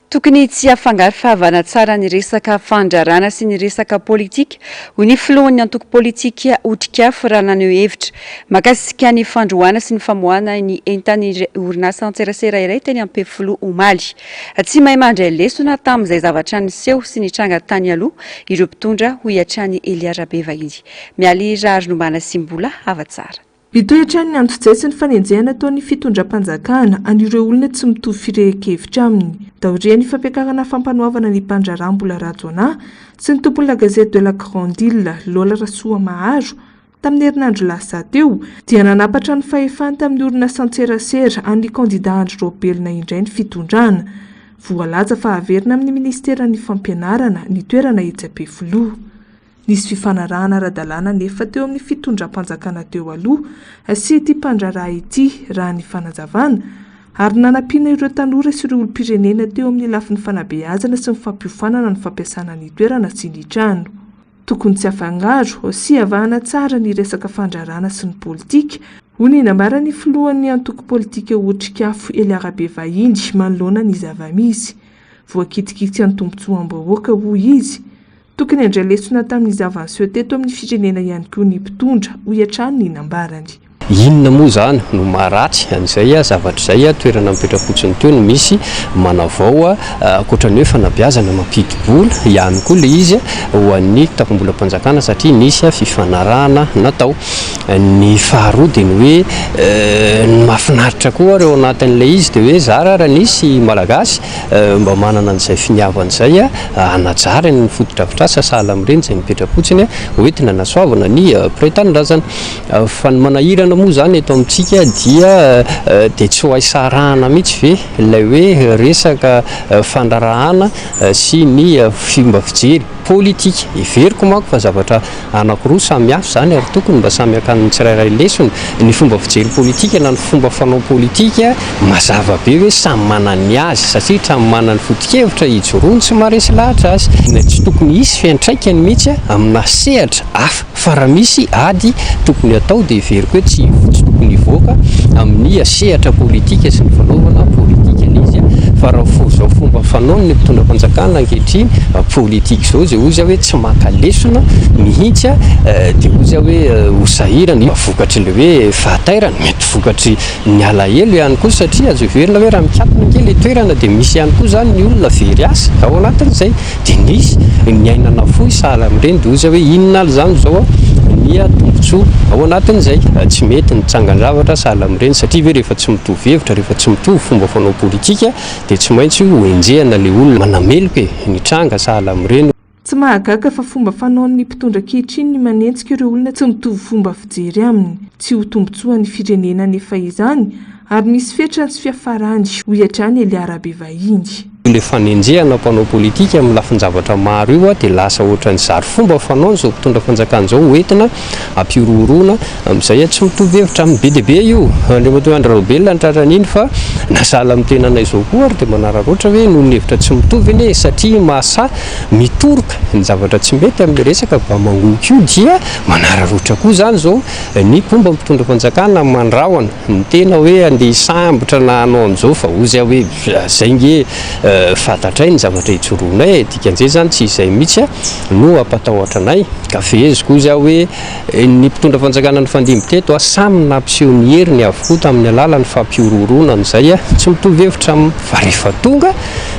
Tokony tsy hafangaro fahavana tsara ny resaka fandrarana sy ny resaka politika, hoy ny filohan'ny antoko politika Otrikafo raha naneho hevitra mahakasika ny fandroahana sy ny famoahana ny entan'ny orinasa antserasera iray teny Ampefiloha omaly. Tsy mahay mandray lesona tamin'izay zavatra niseho sy nitranga tany aloha ireo mpitondra, hoy hatrany Elia Rabevahiny. Mialy Raharinombana sy Mbola Havatsara. Mitohy hatrany ny antsojay sy ny fanenjehana ataon'ny fitondram-panjakana an'ireo olona tsy mitovy firehan-kevitra aminy. Taorian'ny fampiakarana fampanoavana ny mpandraharaha Mbola Rajaonah sy ny tompon'ny La Gazette de la Grande Ile, Lola Rasoamaharo, tamin'ny herinandro lasa teo, dia nanapatra ny fahefany tamin'ny orinasan-tserasera an'ny kandida Andry Raobelina indray ny fitondrana. Voalaza fa haverina amin'ny minisiteran'ny fampianarana ny toerana etsy Ampefiloha. Nisy fifanarahana ara-dalàna anefa teo amin'ny fitondram-panjakana teo aloha sy ity mpandraharaha ity, raha ny fanazavana, ary nanampiana ireo tanora sy ireo olom-pirenena teo amin'ny lafiny fanabeazana sy ny fampiofanana ny fampiasana ny toerana sy ny trano. Tokony tsy afangaro sy avahana tsara ny resaka fandraharahana sy ny politika, hoy ny nambaran'ny filohan'ny antoko politika Otrikafo Elia Rabevahiny manoloana ny zava-misy. Voakitikitsy ny tombontsoam-bahoaka, hoy izy. Tokony handray lesona tamin'ny zava-niseho teto amin'ny firenena ihany koa ny mpitondra, hoy hatrany ny nambarany. Inona moa izany no maharatsy an'izay zavatra izay? Toerana mipetra-potsiny teo no misy manavao, ankoatra ny hoe fanabeazana mampidi-bola ihany koa ilay izy ho an'ny kitapom-bolam-panjakana satria nisy fifanarahana natao. Ny faharoa dia ny hoe ny mahafinaritra koa ary ao anatin'ilay izy dia hoe zara raha nisy Malagasy mba manana an'izay finiavana izay hanajary ny fotodrafitrasa sahala amin'ireny izay mipetra-potsiny hoentina hanasoavana ny mpiray tanindrazana. Fa ny manahirana moa izany eto amintsika dia dia tsy ho hay sarahana mihitsy ve ilay hoe resaka fandraharahana sy ny fomba fijery politika. Heveriko manko fa zavatra Anankiroa samy hafa izany ary tokony mba samy hakan'ny tsirairay lesona. Ny fomba fijery politika na ny fomba fanao politika mazava be hoe samy manana ny azy satria samy manana ny foto-kevitra ijoroany sy maharesy lahatra azy. Tsy tokony hisy fiantraikany mihitsy amina sehatra hafa fa raha misy ady tokony hatao dia heveriko hoe tsy tsy tokony hivoaka amin'ny sehatra politika sy ny fanaovana politika ilay izy. Fa raha fo izao fomba fanaony ny mpitondra fanjakana ankehitriny, politique izao izay hozy aho hoe tsy maka lesona mihitsy dia hozy aho hoe ho sahirana vokatry ilay hoe fahatairana, mety vokatry ny alahelo ihany koa satria azo heverina hoe raha mikatona ange ilay toerana dia misy ihany koa izany ny olona very asa ao anatin'izay dia nisy ny aina nafoy sahala amin'ireny dia hozy aho hoe inona ary izany izao ny tombontsoa ao anatin'izay. Tsy mety ny tsangan-javatra sahala amin'ireny satria ve rehefa tsy mitovy hevitra, rehefa tsy mitovy fomba fanao politika dia tsy maintsy ho enjehina ilay olona manameloka e, ny tranga sahala amin'ireny. Tsy mahagaga fa fomba fanaon'ny mpitondra ankehitriny ny manenjika ireo olona tsy mitovy fomba fijery aminy. Tsy ho tombontsoan'ny firenena anefa izany ary misy fetrany sy fiafarany, hoy hatrany Elia Rabevahiny. Ilay fanenjehana mpanao politika amin'ny lafin-javatra maro io dia lasa ohatran'ny zary fomba fanaon'izao mpitondra fanjakana izao hoentina hampihorohoroana amin'izay tsy mitovy hevitra aminy. Be dia be io Andriamatoa Andry Raobelina ny tratran'iny fa na sahala amin'ny tenanay izao koa ary dia manararaotra hoe noho ny hevitra tsy mitovy anie satria mahasahy mitoroka ny zavatra tsy mety amin'ny resaka bamangoky io dia manararaotra koa izany izao ny mpomba mpitondra fanjakana mandrahona ny tena hoe andeha hisambotra na hanao an'izao fa hozy aho hoe zay nge fantatray ny zavatra ijoroanay e, dikan'izay izany tsy izay mihitsy no hampatahotra anay ka feheziko hozy aho hoe Ny mpitondra fanjakana nifandimby teto samy nampiseho ny heriny avokoa tamin'ny alalan'ny fampihorohoroana an'izay tsy mitovy hevitra aminy fa rehefa tonga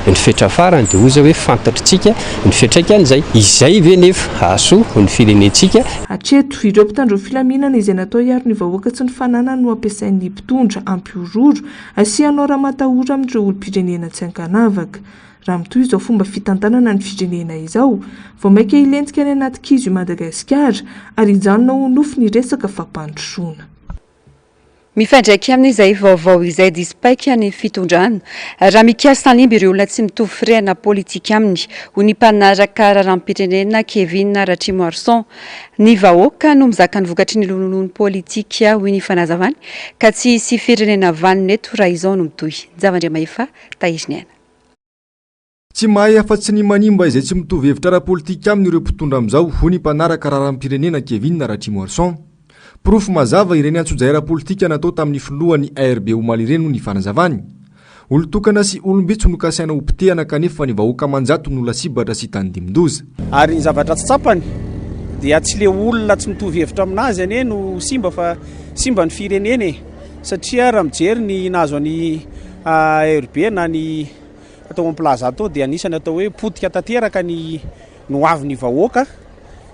ny fetra farany dia hoy izy hoe fantatritsika ny fiantraikan'izay. Izay ve nefa hahasoa ny firenentsika? Hatreto, ireo mpitandro ny filaminana izay natao hiaro ny vahoaka tsy ny fananany no ampiasain'ny mpitondra hampihorohoro sy hanao ramatahora amin'ireo olom-pirenena tsy ankanavaka. Raha mitohy izao fomba fitantanana ny firenena izao, vao mainka hilentika any anaty kizo i Madagasikara ary hijanona ho nofy ny resaka fampandrosoana. Mifandraika amin'izay vaovao izay diso paika ny fitondrana raha mikasa hanimba ireo olona tsy mitovy firehana politika aminy, hoy ny mpanaraka raharaham-pirenena Kevin Ratrimoarison. Ny vahoaka no mizaka ny vokatry ny lonilony politika, hoy ny fanazavany, ka tsy hisy firenena vanona eto raha izao no mitohy. Njavandriamahefa Tahiriniaina. Tsy mahay afa-tsy ny manimba izay tsy mitovy hevitra ara-politika aminy ireo mpitondra amin'izao, hoy ny mpanaraka raharaham-pirenena Kevin Ratrimoarison. Porofo mazava ireny antsojay ara-politika natao tamin'ny filohan'ny ARB omaly ireny, hoy ny fanazavany. Olon-tokana sy olom-bitsy no kasaina hopotehana kanefa ny vahoaka aman-jatony no lasibatra sy tandindomin-doza. Ary ny zavatra tsy tsapany dia tsy le olona tsy mitovy hevitra aminazy anie no simba fa simba ny firenena e! Satria raha mijery ny nahazo an'i ARB na ny tao amin'ny Plaza tao dia anisany atao hoe potika tanteraka ny ny hoavin'ny vahoaka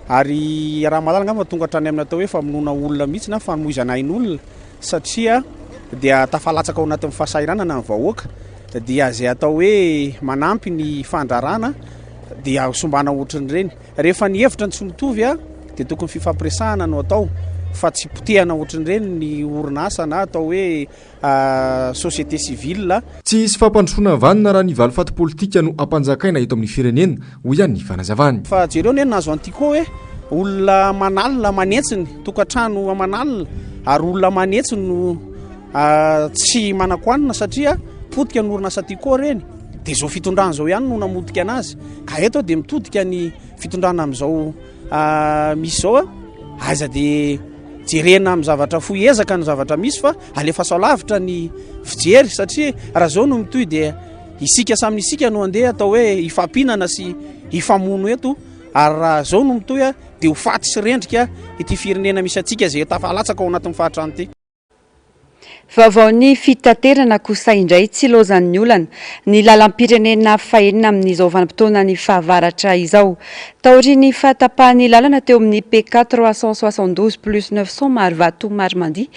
ary raha mahalala angamba tonga hatrany amin'ny atao hoe famonoana olona mihitsy na famoizana ain'olona satria dia tafalatsaka ao anatin'ny fahasahiranana ny vahoaka dia izay atao hoe manampy ny fandrarana dia sombana ohatran'ireny. Rehefa ny hevitra no tsy mitovy dia tokony fifampiresahana no atao fa tsy potehana ohatran'ireny ny orinasa na atao hoe société civile. Tsy hisy fampandrosoana vanona raha ny valifaty politika no ampanjakaina eto amin'ny firenena, hoy ihany ny fanazavany. Fa jereo anie ny nahazo an'i Tiko hoe olona aman'alina aman'hetsiny, tokantrano aman'alina ary olona aman'hetsiny no tsy manan-kohanina satria potika ny orinasa Tiko ireny. Dia izao fitondrana izao ihany no namotika anazy. Ka eto dia mitodika ny fitondrana amin'izao misy izao, aiza dia jerena amin'ny zavatra fohy ezaka ny zavatra misy fa alefaso lavitra ny fijery satria raha izao no mitohy dia isika samy isika no andeha atao hoe hifampinana sy hifamono eto ary raha izao no mitohy dia ho faty sy rendrika ity firenena misy antsika izay tafalatsaka ao anatin'ny fahantrana ity. Vaovaon'ny fitaterana kosa indray tsy ilaozan'ny olana ny lalam-pirenena fahenina amin'izao vanim-potoanan'ny fahavaratra izao. Taorian'ny fahatapahan'ny lalana teo amin'ny PK 372 plus 900 Marovato Maromandia,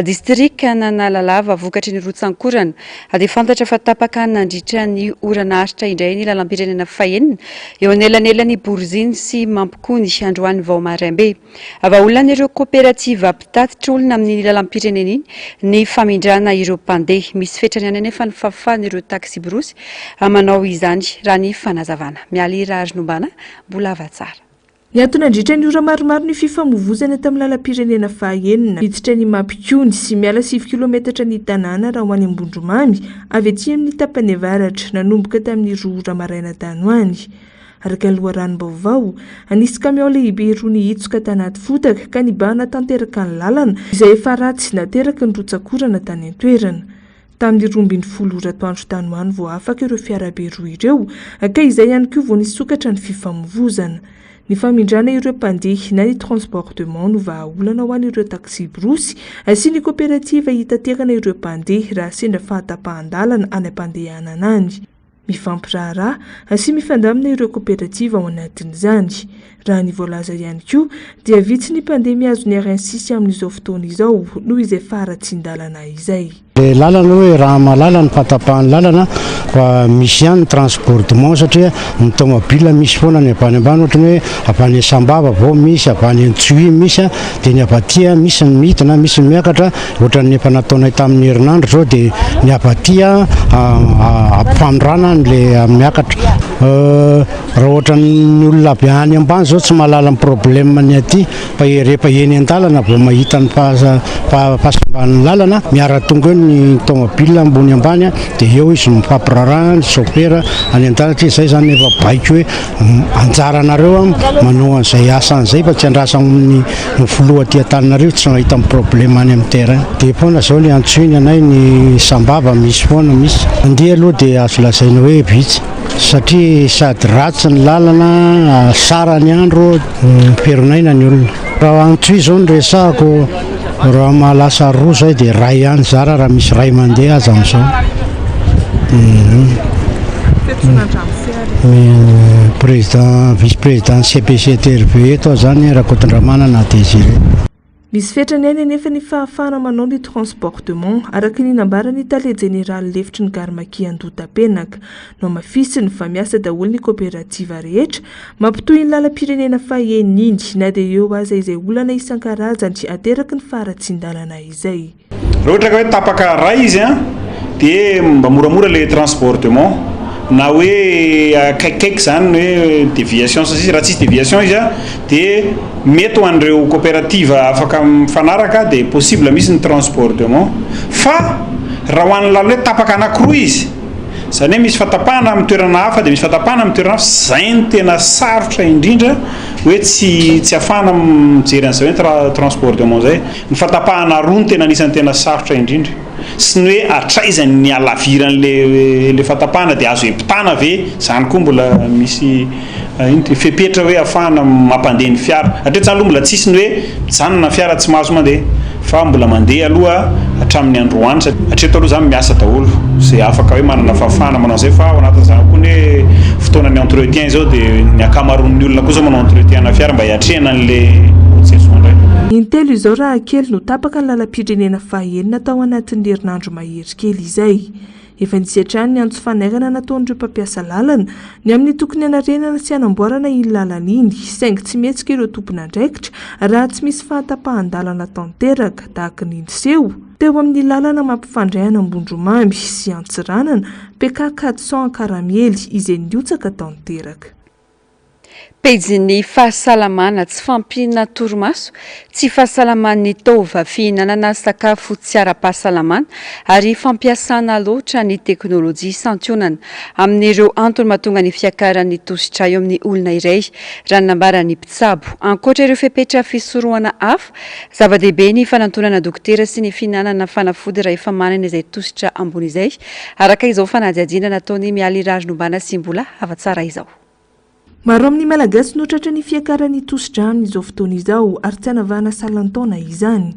distrikan'Analalava vokatry ny rotsankorana dia fantatra fa tapaka nandritra ny ora naharitra indray ny lalam-pirenena fahenina eo anelanelan'i Boriziny sy Mampikony androany vao maraim-be. Vahaolan'ireo koperativa mpitatitra olona amin'iny lalam-pirenena iny ny famindrana ireo mpandeha. Misy fetrany ihany anefa ny fahafahan'ireo taksiborosy manao izany, raha ny fanazavana. Mialy Raharinombana, Mbolava tsara. Niato nandritra ny ora maromaro ny fifamoivozana tamin'ny lalam-pirenena fahaenina, miditra ny Mampikony sy miala sivy kilometatra ny tanàna raha ho any Ambondromamy, avy aty amin'ny tapany avaratra, nanomboka tamin'ny roa ora maraina tany ho any. Araka ny loharanom-baovao, nisy kamiao lehibe roa nihitsoka tanaty fotaka ka nibahana tanteraka ny lalana, izay efa ratsy nateraky ny rotsak'orana tany an-toerana. Tamin'ny 12 ora atoandro tany ho any vao afaka ireo fiarabe roa ireo ka izay ihany koa vao nisokatra ny fifamoivozana. Ny famindrana ireo mpandeha na ny transbordement no vahaolana ho an'ireo taksibrosy sy ny koperativa hitaterana ireo mpandeha raha sendra fahatapahan-dalana any am-pandehanana any. Mifampiraharaha sy mifandamina ireo koperativa ao anatin'izany. Raha ny voalaza ihany koa dia vitsy ny mpandeha mihazo ny RN6 amin'izao fotoana izao noho izay faharatsian-dalana izay. Le lalana hoe raha mahalala ny fahatapahan'ny lalana fa misy ihany ny transbordement satria ny tomobile misy foana ny avy any ambany ohatra ny hoe avy any Sambava vao misy, avy any Antsohihy misy dia ny avy aty misy ny midina misy ny miakatra ohatran'ny efa nataonay tamin'ny herinandro izao dia ny avy aty ampifamindrana le miakatra. Raha ohatran'ny olona avy any ambany izao tsy mahalala ny problème ny aty Fa rehefa eny an-dalana vao mahita ny fahasimban'ny lalana, miara-tonga eo ny tomobile ambony ambany dia eo izy mifampiraharaha ny chauffeur any an-dalana satria izay izany efa baiko hoe anjaranareo manao an'izay asa an'izay fa tsy andrasana amin'ny filoha aty Antananarivo tsy mahita ny problème any amin'ny terrain. Dia foana izao ny antsoiny anay ny Sambava misy foana misy. Mandeha aloha dia azo lazaina hoe vitsy satria sady ratsy ny lalana, sara ny andro. Miferinaina ny olona. Raha Antsohihy izao no resahako, raha mahalasa roa izay dia iray ihany zara raha misy iray mandeha aza amin'izao. Président, vice président CPCTRV eto aho izany, Rakotondramanana Désiré. Misy fetrany ihany anefa ny fahafahana manao ny transbordement, araka ny nambaran'ny tale jeneraly lefitry ny Garmaki Andohatapenaka. Nohamafisiny fa miasa daholo ny koperativa rehetra mampitohy ny lalam-pirenena fahenina iny, na dia eo aza izay olana isan-karazany ateraky ny faharatsian-dalana izay. Raha ohatra ka hoe tapaka ray izy an, dia mba moramora le transbordement na hoe akaikikaiky zany ny hoe déviation sy ny sisa, raha tsisy déviation izy an dia mety ho an'ireo coopérative afaka mifanaraka dia possible misy ny transbordement fa raha ho an'ny lalana hoe tapaka anakiroa izy, izany hoe misy fahatapahana amin'ny toerana hafa dia misy fahatapahana amin'ny toerana hafa, izay no tena sarotra indrindra hoe tsy tsy ahafahana mijery an'izay hoe transbordement izay. Ny fahatapahana roa no tena anisan'ny tena sarotra indrindra. Sy ny hoe hatraiza ny halaviran'ilay ilay fahatapahana dia azo hiampitana ve? Izany koa mbola misy ino ty fepetra hoe ahafahana mampandeha ny fiara. Hatreto izany aloha mbola tsisy ny hoe mijanona ny fiara tsy mahazo mandeha fa mbola mandeha aloha hatramin'ny androany satria hatreto aloha izany miasa daholo izay afaka hoe manana fahafahana manao an'izay fa ao anatin'izany koa ny hoe fotoanan'ny entretien izao dia ny ankamaroan'ny olona koa izao manao entretien ana fiara mba hiatrehana an'ilay haute saison indray. Intelo izao raha kely no tapaka ny lalam-pirenena fahaenina tao anatin'ny herinandro mahery kely izay. Efa nisy hatrany ny antso fanairana nataon'ireo mpampiasa lalana ny amin'ny tokony hanarenana sy hanamboarana iny lalana iny saingy tsy mihetsika ireo tompon'andraikitra raha tsy misy fahatapahan-dalana tanteraka tahaka ny niseho teo amin'ny lalana mampifandray an'Ambondromamy sy Antsiranana, PK 400 Ankaramiely, izay nihotsaka tanteraka. Pejin'ny fahasalamana, tsy fahampiana torimaso, tsy fahasalaman'ny taova, fihinanana sakafo tsy ara-pahasalamana ary fampiasana loatra ny teknolojia santionana amin'ireo antony mahatonga ny fiakaran'ny tosidra eo amin'ny olona iray, raha ny nambaran'ny mpitsabo. Ankoatra ireo fepetra fisorohana hafa, zava-dehibe ny fanantonana dokotera sy ny fihinanana fanafody raha efa manana izay tosidra ambony izay, araka izao fanadihadiana nataon'i Mialy Raharinombana sy Mbola Havatsara izao. Maro amin'ny Malagasy no tratran'ny fiakaran'ny tosidra amin'izao fotoana izao ary tsy anavahana salan-taona izany.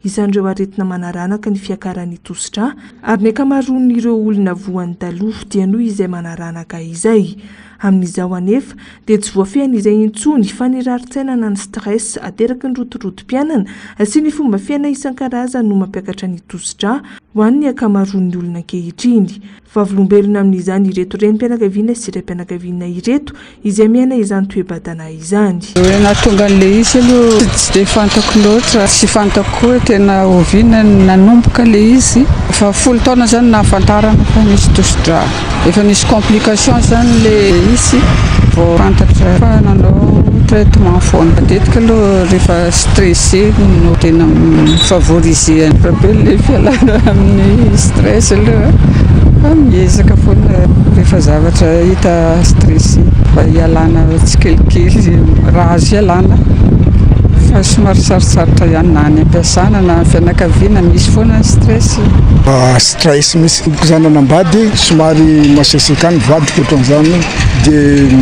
Isan'ireo aretina manaranaka ny fiakaran'ny tosidra ary ny ankamaroan'ireo olona voan'ny taloha dia noho izay manaranaka izay. Amin'izao anefa dia tsy voafehin'izay intsony fa ny rarin-tsaina na ny stress ateraky ny rotorotom-piainana sy ny fomba fiaina isan-karazany no mampiakatra ny tosidra ho an'ny ankamaroan'ny olona ankehitriny. Vavolombelona amin'izany ireto renim-pianakaviana sy raim-pianakaviana ireto izay miaina izany toe-batana izany. Hoe nahatonga an'ilay izy aloha tsy dia fantako loatra, tsy fantako koa hoe tena oviana no nanomboka ilay izy. Efa folo taona izany no nahafantarana fa nisy tosi-drà. Efa nisy complication izany ilay izy vao fantatra fa nanao traitement foana. Matetika aloha rehefa stressé no tena mi-favoriser an'i be ilay fialana amin'ny stress aloha fa miezaka foana rehefa zavatra hita stressé mba hialana tsikelikely raha azo ialana. fa somary sarotsarotra ihany na any am-piasana na any fianakaviana misy foana ny stress. Stress mihitsy ko za nanambady somary maseseka ny vadiko ohatran'izany de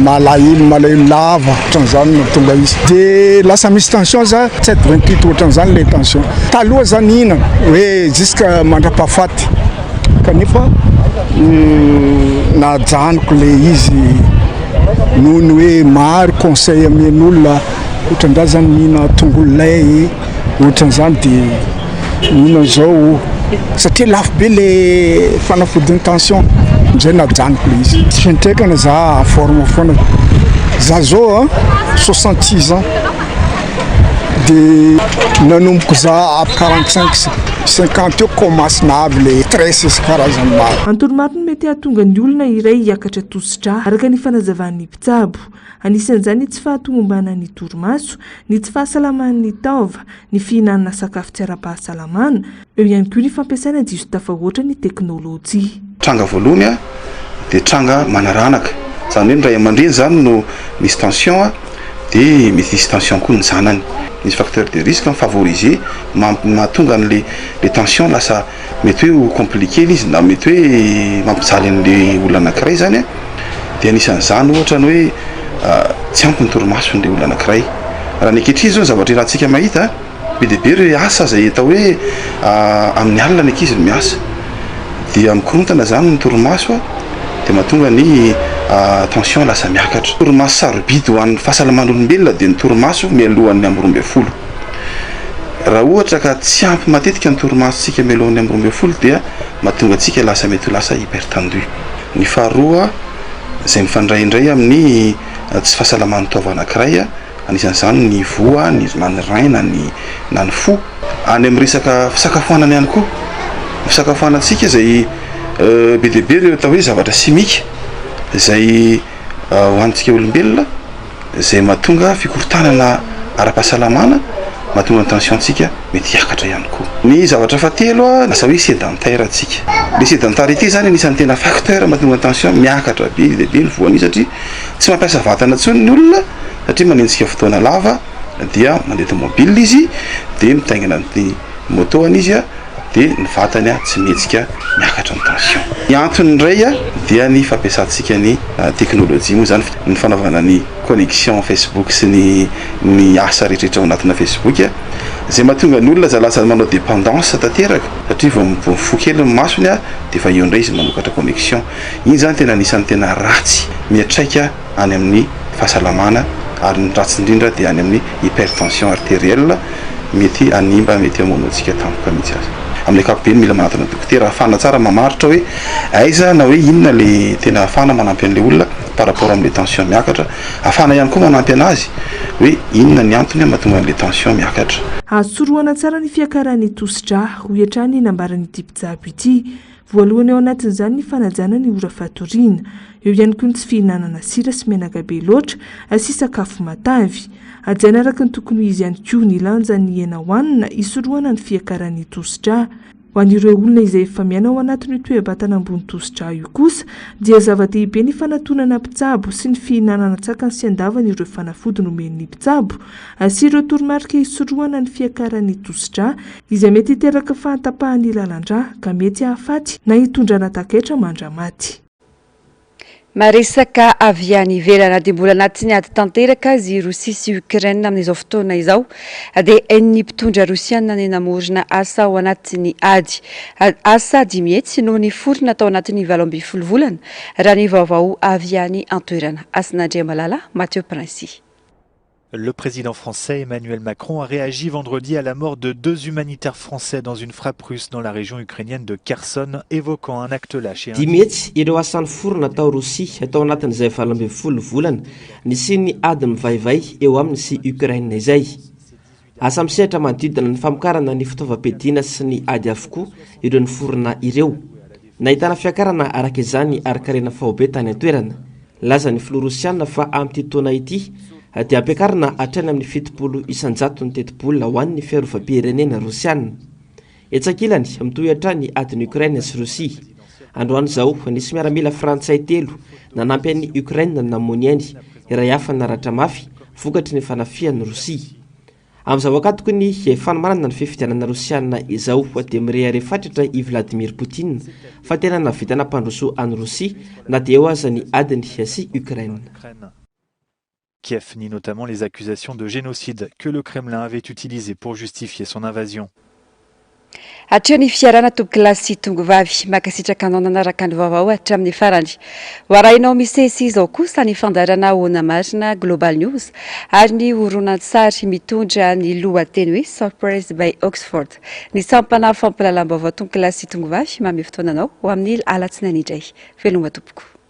malahelo malahelo lava ohatran'izany no tonga izy de lasa misy tension za 7 28 ohatran'izany le tension taloha za nihinana hoe jusque mandrapahafaty kanefa najanoko le izy noho ny hoe maro conseil amen'olona ohatran'izany zany mihina tongolo lay ohatran'izany de mihina zao satria lafo be le fanafodin'ny tension amizay najanoko le izy tsy fiantraikana za en forme foana za zao a 66 ans de nanomboko za à 45 50 eo commence naavy le stress sy karazany maro. Antony maro no mety hahatonga ny olona iray hiakatra tosidra, araka ny fanazavan'ny mpitsabo. Anisan'izany ny tsy fahatomombanan'ny torimaso, ny tsy fahasalaman'ny taova, ny fihinanana sakafo tsy ara-pahasalamana, eo ihany koa ny fampiasana diso tafahoatra ny teknolojia. Tranga voalohany dia tranga manaranaka, izany hoe ny ray aman-dreny izany no misy tension dia mety hisy tension koa ny zanany. Misy facteur de risque mi-favoriser mahatonga an'le le tension lasa mety hoe ho compliqué le izy na mety hoe mampijaly an'le olona anankiray zany an, dia anisan'izany ohatra ny hoe tsy ampy ny torimason'le olona anankiray. Raha ny ankehitriny zao ny zavatra iarahantsika mahita Be dia be ireo asa izay atao hoe amin'ny alina ny ankizy no miasa. Dia mikorontana izany ny torimaso dia mahatonga ny tension lasa miakatra. Torimaso sarobidy ho an'ny fahasalaman'olombelona dia ny torimaso mialohan'ny amin'ny 12. Raha ohatra ka tsy ampy matetika ny torimasontsika mialohan'ny amin'ny 12 dia mahatonga antsika lasa mety ho lasa hypertendu. Ny faharoa izay mifandray indray amin'ny tsy fahasalaman'ny taova anankiray. Anisan'izany ny voa, ny na ny rein na ny na ny fo. Any amin'ny resaka fisakafoanana ihany koa. Ny fisakafoanantsika izay be dia be ireo atao hoe zavatra simika izay hohanintsika olombelona izay mahatonga fikorontanana ara-pahasalamana, mahatonga ny tension-tsika mety hiakatra ihany koa. Ny zavatra fahatelo, lasa hoe sédentaire tsika. Le sédentarité izany anisan'ny tena facteur mahatonga ny tension miakatra be dia be ny voan'io satria tsy mampiasa vatana intsony ny olona satria manenjika fotoana lava dia mandeha tomobile izy dia mitaingina ny moto-ny izy dia ny vatany tsy mihetsika miakatra ny tension. Ny antony indray dia ny fampiasantsika ny teknolojia moa izany, ny fanaovana ny connexion Facebook sy ny ny asa rehetrarehetra ao anatina Facebook izay mahatonga ny olona lasa manao dependance tanteraka satria vao mifoha kely ny masony dia efa eo indray izy manokatra connexion. Iny izany tena anisan'ny tena ratsy miantraika any amin'ny fahasalamana ary ny ratsy indrindra dia any amin'ny hypertension artérielle mety hanimba, mety hamono antsika tampoka mihitsy aza. Amin'ny ankapobeny mila manatona dokotera ahafahana tsara mamaritra hoe aiza na hoe inona le tena ahafahana manampy an'ilay olona par rapport amin'ilay tension miakatra, ahafahana ihany koa manampy anazy hoe inona ny antony mahatonga an'ilay tension miakatra. Azo sorohana tsara ny fiakaran'ny tosidra, hoy hatrany ny nambaran'ity mpitsabo ity. Voalohany ao anatin'izany ny fanajana ny ora fatoriana. Eo ihany koa ny tsy fihinanana sira sy menaka be loatra sy sakafo matavy. Hajaina araka ny tokony ho izy ihany koa ny lanjan'ny hena hohanina hisorohana ny fiakaran'ny tosidra. Ho an'ireo olona izay efa miaina ao anatin'io toe-batana ambony tosidra io kosa dia zava-dehibe ny fanatonana mpitsabo sy ny fihinanana an-tsakany sy an-davany ireo fanafody nomen'ny mpitsabo sy ireo toromarika hisorohana ny fiakaran'ny tosidra izay mety hiteraka fahatapahan'ny lalan-drà ka mety hahafaty na hitondrana takaitra mandra-maty. Maresaka avy any ivelany dia mbola anatin'ny ady tanteraka azy i Rosia sy Ukraine amin'izao fotoana izao dia hain'ny mpitondra rosiana ny namorona asa ao anatin'ny ady. Asa 500 no niforona tao anatin'ny 18 volana raha ny vaovao avy any an-toerana. Hasina Andriamalala, Mathieu Princy. Le président français Emmanuel Macron a réagi vendredi à la mort de deux humanitaires français dans une frappe russe dans la région ukrainienne de Kherson, évoquant un acte lâche et 500 ireo asa niforona tao Rosia tao anatin'izay 18 volana nisian'ny ady mivaivay eo aminy sy Ukraine izay. Asa misehatra manodidina ny famokarana ny fitaovam-piadiana sy ny ady avokoa ireo niforona ireo. Nahitana fiakarana araka izany harin-karena faobe tany an-toerana. Nilaza ny filoha rosiana fa amin'ity taona ity dia hampiakarina hatrany amin'ny 70% ny tetibola ho an'ny fiarovam-pirenena rosiana. Etsy ankilany, mitohy hatrany ny adin'i Ukraine sy Rosia. Androany izao, nisy miaramila frantsay telo nanampy an'i Ukraine namoy ny ainy, iray hafa naratra mafy vokatry ny fanafihan'i Rosia. Amin'izao ankatoky ny fanomanana ny fifidianana rosiana izao dia mirehareha fatratra i Vladimir Poutine fa tena nahavita nampandroso an'i Rosia na dia eo aza ny adiny sy Ukraine. Kiev nie notamment les accusations de génocide que le Kremlin avait utilisées pour justifier son invasion. Hatreo ny fiarahana tompokolahy sy tongovavy. Mankasitraka anao nanaraka ny vaovao hatramin'ny farany. Ho arahinao misesy izao kosa ny fandaharana Ahoana Marina Global News ary ny horonantsary mitondra ny lohateny hoe Surprise by Oxford. Ny sampana fampahalalam-baovao tompokolahy sy tongovavy manome fotoana anao ho amin'ny alatsinainy indray. Veloma tompoko.